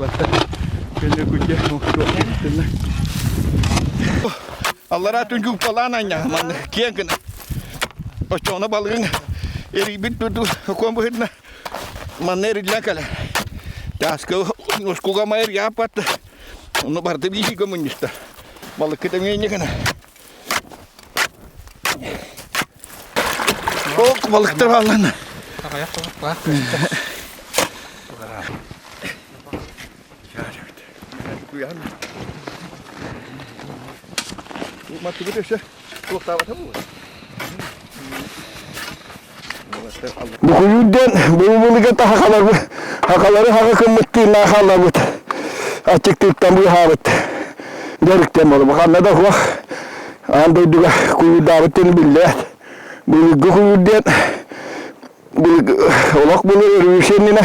Уолаттар көнө күтэ туох Аллараа түн куппалаан анньа манна киэҥ гына. Оччоҕуна балыгыҥ эрийбит куон быһыытына манна эриллэн кэлэр. Тааска ускуга майыр яаппат. Ону барыта биһиги мунньуста. Балыккыт эмиэ гына. Ок, балыктар бааллана. Маттыбыт өссө туохтаабата буолар. Букуйуурден бу тахалары хакалары хака кыммыттыыннаа хаалабыт. Аччыктыыттан быыһаабыт. Дьарыктан болу. Ханна да хуах аан дойдуга куйуурдаабыт диэн биллээт. Былыргы куйуур диэн олох былыр өрүс иннинэ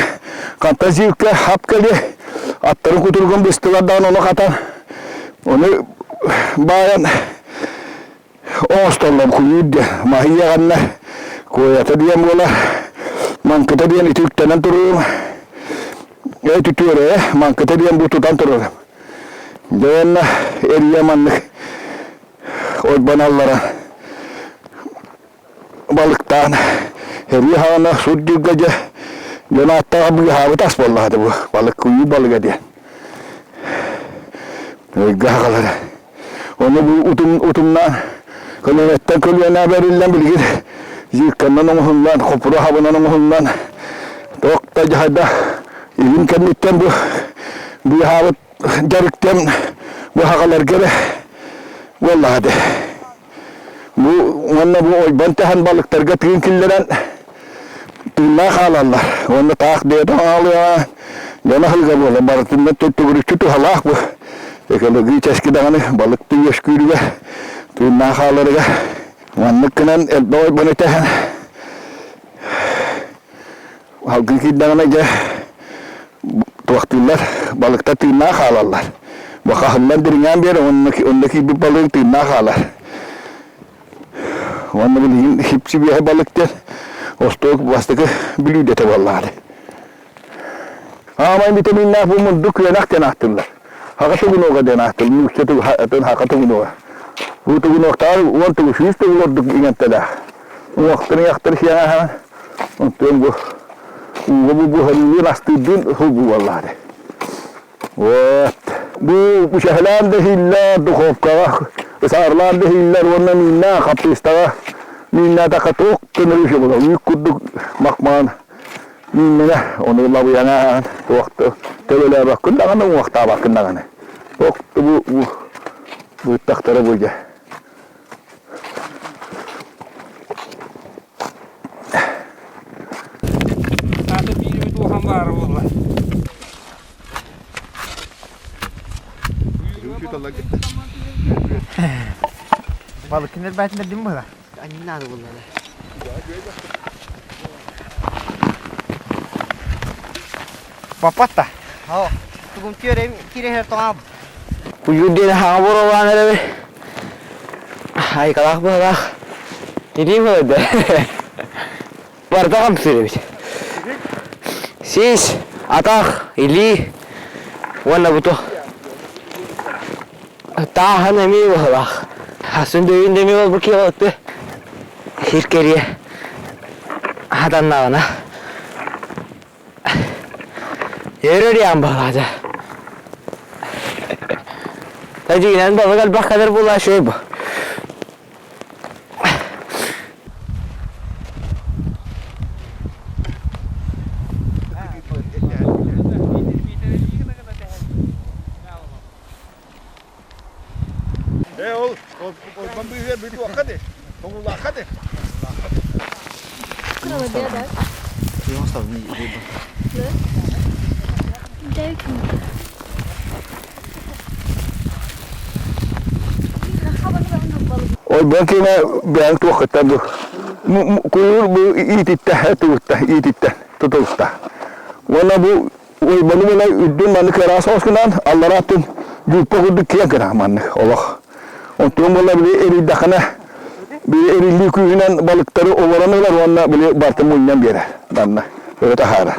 ханта зилка хап кэлиэ аттарын кутургун быстылар даҕаны ону хатан ону баайан оҥостоллор куйуур диэн маһы иэҕэннэр куойата диэн буолар маҥкыта диэн ити үктэнэн туруом эти түөрэ маҥкыта диэн бу тутан турарым дьэ уонна эрийэ маннык ойбоналлара балыктаан эрийэ хаҕана сурдьуга дьэ дьон ааттааҕа быыһаабыт ас буоллаҕа бу балык куйуу балыга диэн өйгө хаҕалара Ону бу утум утумнаан көлүөнэттэн көлүөнэ бэриллэн билигин зирканнан оҥоһуллан, хопура хабынан оҥоһуллан туох да дьаһайда илин кэнниттэн бу быыһаабыт дьарыктан бу хаҕаларга эрэ буоллаҕа дии. Бу уонна бу ойбон тэһэн балыктарга тыын киллэрэн тыыннаах хаалаллар. Уонна таах бэйэтэ хаалыаҕа, дьон аһылыга буолар. Барытынан төгүрүччү туһалаах бу. Экологически даҕаны балык үөскүүрүгэр, тыыннаах хааларыгар. Маннык гынан элбэх ойбону тэһэн салгын киирдэҕинэ дьэ туохтууллар, балыктар тыыннаах хаалаллар. Бу хаһыллан дириҥээн биэр, онно киирбит балык тыыннаах хаалар. Уонна билигин хипсибиэһэ балык диэн остуол бастакы бүлүүдэтэ буоллаҕа. Аамай витаминнаах бу мунду күөнэх диэн ааттыыллар. Хака тугунуга диэн ааттыыллар. Нуучча хака тугунуга. Бу тугунуктаар уон тугу сүүс тугул ордук иҥэмтэлээх. Уҥуохтарын яхтар сиэҥэ онтуон бу ууга бу буһарыылыын астыырдыын сулбу буоллаҕа. Вот. Бу үчэһэлээн да иһиллэр, духовкаҕа ысаарлаан да иһиллэр уонна мииннээх хаппыыстаҕа мииннээтэххэ туох көнөрү буолар. Үүт курдук махмаан мииннэнэ, ону лабыйаҥаан туох да төлөлөөбөккүн даҕаны, уҥуохтаабаккын даҕаны. Туох да бу быыттахтара бу дьэ. Аты биир туохан баара буолла. Балыккын эрбээтинэр дим буола. Анньынаады буллара. Папатта. Оо, тугум түөрем кирэһэр тоҥаабыт. Куйуур диэн хаҥа буруолаан эрэбин. Айкалаах быһалаах. Илиим ылыйда. Барыта хамсыыр эбит. Сис, атах, илии уонна буту. Тааһын эмиэ быһалаах. Хасын дөйүн да эмиэ буолбут киһи Сир кэриэ хатаннаҕына Өрөрүөн баҕалаата. Тадьыгынан балык элбэх кэлэр буолла үчүгэй бу. Э ол ойбон быыһыгар бүтүөххэ ди. Тоҥулаахха ди. Ойбон киинэ бэйэҥ туоххуттан бу куйуур бу иититтэ тугутта иититтэ тутулта. Уонна бу Ойбону гына үрдүн маннык ыраас оҕус гынан, аллараа өттүн дьууппа курдук киэҥ гына маннык олох. Онтуон буолла били эрийдэххинэ, били эриллии күүһүнэн балыктары олорон ылар уонна били барытын мунньан биэрэр. Манна өрө таһаарар.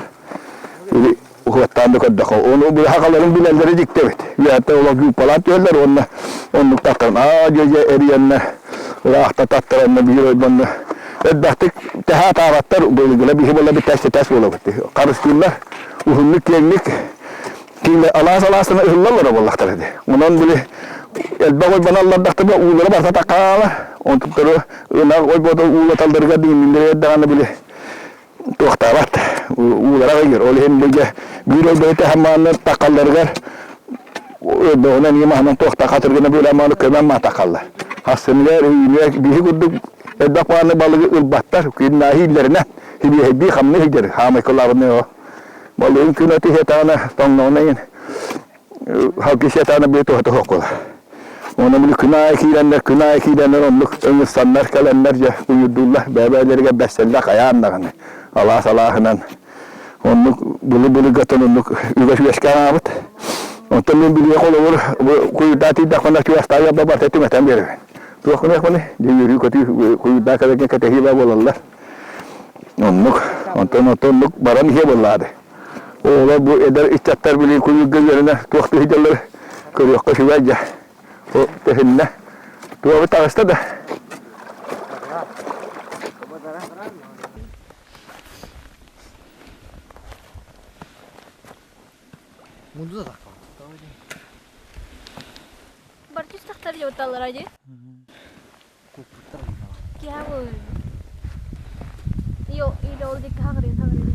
Били Уһуоттаан да көрдөххө, ону бу сахаларын билэллэрэ дьикти эбит. Үөһэттэн олох группалаан түһэллэр уонна оннук таттаран аа дьэ эрийэннэр ыраахта таттаранна биир ойбонно элбэхтик тэһэ атаабаттар былыргыла биһи буола тэс тэс буолабыт харыстыыллар уһуннук киэҥник киинэ алаас алаастан ыһыллаллара буоллахтара дии онон били элбэх ойбон аллардахтарына уулара барыта такаала онтуктары ынах ойбото уулаталларыгар диҥиннэригэр даҕаны били туохтаабат уулара ыйыр ол иһин бу биир ойбону тэһэн такалларыгар өрбөҕүнэн ийэ маһынан туохта хатыргына быыламааны көмөн маа такаллар хассыныгар үүнүө биһи курдук элбэх бааны балыгы ылбаттар күннааһы ииллэринэн хибиэһэйдии хамныы сылдьар хаамай кылаабыны балыгын күн аты сиэтаҕына тоҥноҕуна иин халгы сиэтаҕына быа туһата суох буолар Онон били күн аайы киирэннэр, күн аайы киирэннэр оннук ыҥырсаннар кэлэннэр дьэ уйурдууллар, бэйэ-бэйэлэригэр бэссэллэр хайаан даҕаны алаас алааһынан оннук былы-былыргаттан оннук үгэс үөскээн аҕабыт. Онтон мин билиэ холобур бу куйурдаа тиийдэхпинэ чугастааҕы дьабба барыта түҥэтэн биэрэбин. Туох гыныахпыный? Дьэ үөрүү-көтүү куйурдаа кэлэргэ кэтэһии баа буолаллар. Оннук. Онтон оннук баран иһиэ буоллаады. Оҕолор бу эдэр ыччаттар билигин куйуурга үөрэнэ туох да сылдьаллар көрүөххэ үчүгэй дьэ. Ол тэһиннэ. Туоҕу таҕыста да. Мунду да тахха. Бартыс тахтар жабыталлар ди. Киһа буолар. Йо, или ол дикки хагырын хагырын.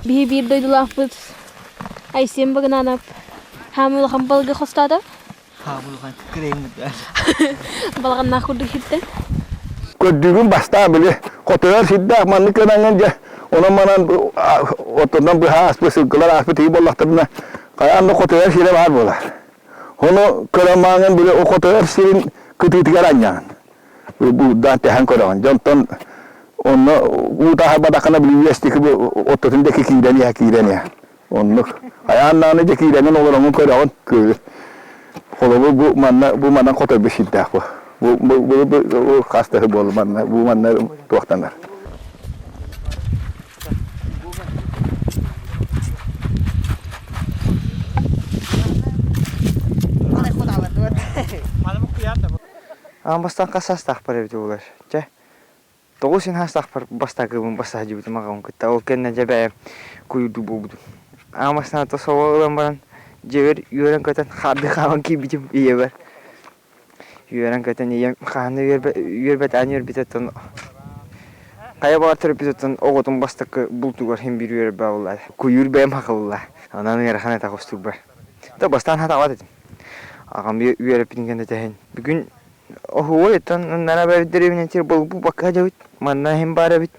Биһи биир дойдулаахпыт Айсен Багынанов хаамы улахан балыгы хостоото. Хаамылҕан кырэймит Балаҕаннаах курдук иһиттэн. Көрдүүгүн бастаан били хотойор сирдээх маннык гынаҥҥын дьэ онон манан оттонон быһа ааспыт сылгылар ааспыт тиги буоллахтарына хайаан да хотойор сирэ баар буолар. Ону көрөн мааҥын били хотойор сирин кытыытыгар анньаҕын. Буурдаан тэһэн көрөҕүн. Дьэ онтон онно уу таһарбатаххына били үөстики бу оттотун диэки киирэн иһэ киирэн иһэ. Оннук. Хайаан даҕаны дьэ киирэҥин олороҥҥун көрөҕүн күөлү. Холобур бу манна бу манан хотойбут сирдээх бу. Бу бу бу бу хас да буолла манна бу манна туохтанар. Аан бастаан хас саастаахпар эбитэ буолар. Чэ, Тоҕус саастаахпар бастакыбын бассаһдьыбытым аҕабын кытта. Ол кэннэ дьэ бэйэм куйуурдуу буолбутум. Аҕам бастаан соло ылан баран дьиэбэр үөрэн-көтөн хаардыы хааман киирбитим ийэбэр. Үөрэн-көтөн ийэм хаһан да үөрбэтэҕин үөрбүтүттэн хайа баҕар төрөппүтүттэн оҕотун бастакы бултугар син биир үөрэр буолла. Куйуур бэйэм хахылла. Онон ыарахан этэ хостуурбар. Да бастаан хатаабат этим. Аҕам үөрэппитин кэннэ тэһин. Бүгүн Оһуой, оттон нара бэрдэрибинэн булбакка дьэбит. Манна иһин баар эбит.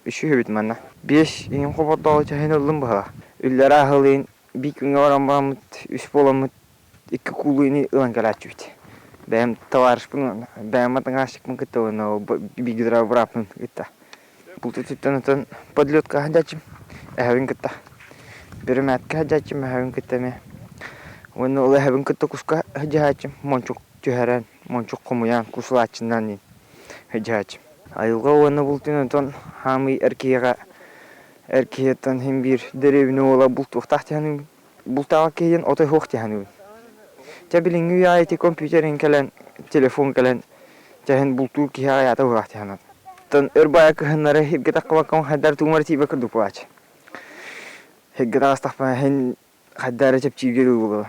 Үсүһүбүт манна. Биэс иһин хобордоҕу чаһын ыллым быһа. Үллэр ааһылыын биир күҥҥэ баран бараммыт, үс буоламмыт икки куулу ини ылан кэлээччибит. Бэйэм товарищпын, бэйэм атыҥааччыкпын кытта уонна бииргэ бырааппын кытта. Бултутуттан отон подлетка сылдьааччым эһэбин кытта. Бүрүмээткэ сылдьааччым эһэбин кытта эмиэ. Уонна ол эһэбин кытта куска сылдьааччым мончук түһэрэн, мончук хомуйан, кусулааччынан сылдьааччым. Айылҕа уонна бултун отон хаамый эр киһиэхэ эр киһиттэн син биир дэриэбинэ уола бултуохтаах диэн бултаабат киһи отой суох диэн Чэ билиҥҥи үйэҕэ ити компьютерин кэлэн, телефон кэлэн чэһин бултуур киһи аҕыйаата быһыылаах диэн Оттон өр баайа кыһыннары сиргэ таххыбакка хайдары тугум эрэ тиийбэт курдук буолааччы. Сиргэ таҕыстахпына иһин хайда эрэ чэпчииргэ дылы буолуо.